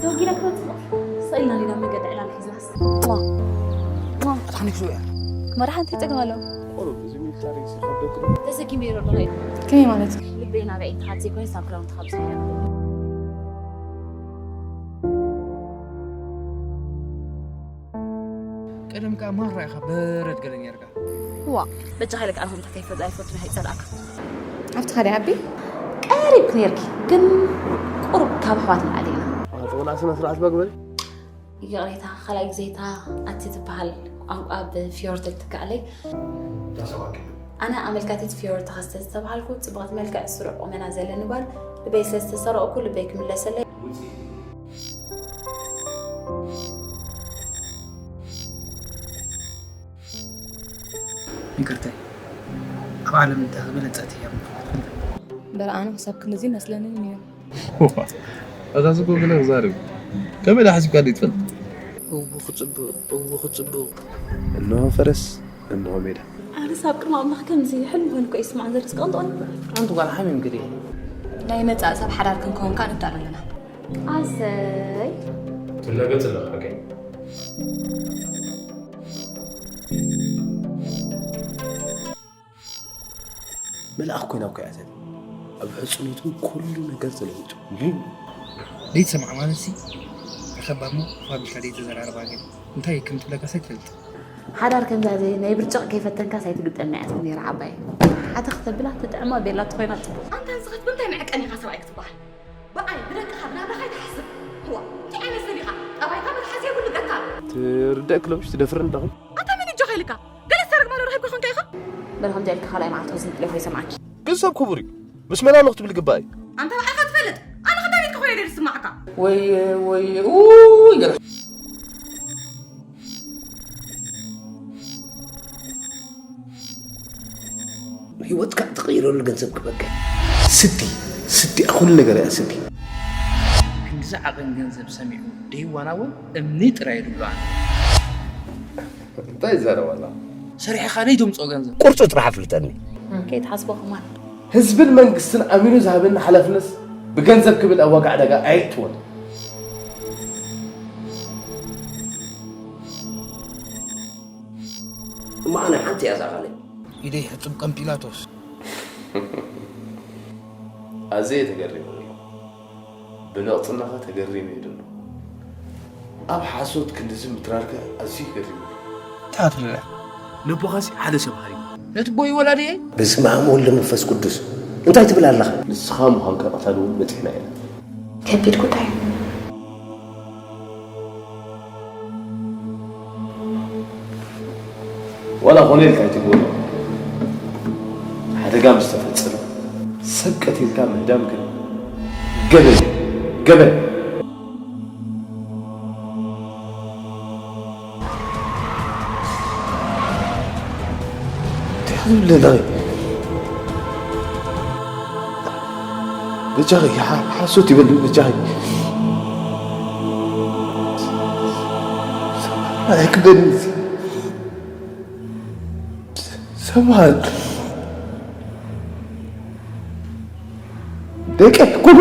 ተወጊዳ ክትመጽእ ስቕ ኢልና ዲና መንገዲ ዕላል ሒዝናስ። ኣታኒ ክስኡ እያ። መርሓ እንታይ ጸገም ኣለዎ? ቆሎ እዚ ሚሊታሪ ዝኸብደኩም ተሰኪመ ይሮ ኣለኹ። ከመይ ማለት? ልበይ ናበይ እንተኻት ዘይኮነ ሳብ ክዳውንቲ ካብ ዝኸደ ቀደም ከኣ ማራ ኢኻ በረድ ገለ ኔርካ። ዋ በጃኻ ኢለ ቃልኹም እንታይ ከይፈቱ ኣይፈቱን ኢኻ ይጸልኣካ። ኣብቲ ካዲ ዓቢ ቀሪብክ ኔርኪ ግን ቁሩብ ካብ ኣሕዋት ንላዕሊ ኢና። ኣጥቕላ ስነ ስርዓት መግበሪ ይቕሬታ ካልኣይ ግዜ እታ ኣቲ ትበሃል ቋንቋ ብፊዮርድ ትከኣለይ። ኣነ ኣመልካቲት ፊዮርድ ተኸስተ ዝተባሃልኩ ጽብቕቲ መልክዕ ስሩዕ ቁመና ዘለኒ ጓል ልበይ ስለ ዝተሰረቕኩ ልበይ ክምለሰለይ። ይቅርታይ ኣብ ዓለም እንታይ ዝበለጸት እያ። በረ ኣነ ክሳብ ክንድዚ መስለንን እዩ። ኣታ ዝጎ ብለ ክዛርብ ከመይ ዳ ሓሲብካ ዶ ትፈልጥ? እው ክጽብቕ እው ክጽብቕ። እንሆ ፈረስ እንሆ ሜዳ ኣነስ ኣብ ቅድሚ ኣምላኽ ከምዚ ሕልሚ ኮይኑ እኮ ይስማዕ ዘሎ ስቀንጦን ሓንቲ ጓል ሓሚም ግዲ ናይ መጻእ ሰብ ሓዳር ክንከውን ከዓ ንዳሎ ኣለና። ኣሰይ ትነገጽ ኣለኻ ሓቀይ መልኣኽ ኮይና እኮ እያ ዘላ ኣብ ሕፅኖት ግን ኩሉ ነገር ተለዊጡ ደይትሰምዓ ማለት ሲ ረኸባ እሞ ፋብሪካ ደይተዘራርባ ግን እንታይ ከም ትብለካ ሳይትፈልጥ ሓዳር ከምዛ ዘይ ናይ ብርጭቕ ከይፈተንካስ ኣይትግጠምና እያ ነይራ ዓባይ ሓተኽ ተብላ ትጥዕማ ቤላ ትኾይና ፅቡቕ ኣንታ ንስኻስ ብምንታይ መዕቀኒ ኢኻ ሰብኣይ ክትበሃል? ብኣይ ብደቅኻ ብናብራኻ ኣይትሓስብ። እዋ እንታይ ዓይነት ሰብ ኢኻ? ጠባይካ መትሓዚ የብሉ ገካር። ትርደእ ክለምሽ ትደፍርን ኣለኹም ኣንታ መን እጆኻ ኢልካ? ገለ ዝተረግማ ዶ ረኺብካ ኮንካ ኢኻ? በል ከምዚ ኢልካ ካልኣይ መዓልቲ ክዝንጥለ ይሰምዓኪ ግን ሰብ ክቡር እዩ ምስ መላኖ ክትብል ግባእ እዩ ኣንታ ባዕልኻ ትፈልጥ። ኣነ ክንዳ ቤትካ ኮይነ ድየ ዝስማዓካ? ወይ ወይ ኡይ ገለ ህይወትካ ትቕይረሉ ገንዘብ ክበካ ስዲ ስዲ ኩሉ ነገር እያ ስዲ ክንድዚ ዓቐን ገንዘብ ሰሚዑ ደይዋና እውን እምኒ ጥራይ ይድብሎ ኣነ እንታይ ይዛረብ ኣላ ሰሪሕኻ ደይ ተምፅኦ ገንዘብ ቁርፁ ጥራሕ ኣፍልጠኒ ከይትሓስቦ ከማን ህዝብን መንግስትን ኣሚኑ ዝሃበኒ ሓላፍነት ብገንዘብ ክብል ኣብ ዋጋ ዕዳጋ ኣየእትዎን እሞ ኣነ ሓንቲ እያ ዛኻለይ ኢደይ ሕፅብ ከም ጲላጦስ ኣዘየ ተገሪመ ዘለኹ ብንቕፅናኻ ተገሪመ እየ ዘለኹ ኣብ ሓሶት ክንድዚ ምትራርካ ኣዝዩ ገሪሙ እንታይ ትብለያ ነቦኻሲ ሓደ ሰብ ሃሪሙ ነቲ ቦይ ወላድየ በስመ ኣብ ወልድ መንፈስ ቅዱስ እንታይ ትብል ኣለኻ ንስኻ ምዃንካ ቀታሊ እውን በፂሕና ኢና ከቢድ ጉዳይ ዋላ ኮነ ኢልካ ኣይትግበሮ ሓደጋ ምስ ተፈፀመ ሰብ ቀቲልካ ምህዳም ግን ገበን ገበን ዝብለና በጃኺ ሓሶት ይበል በጃኺ ኣይክበድን ሰማን ደቂ ኩሉ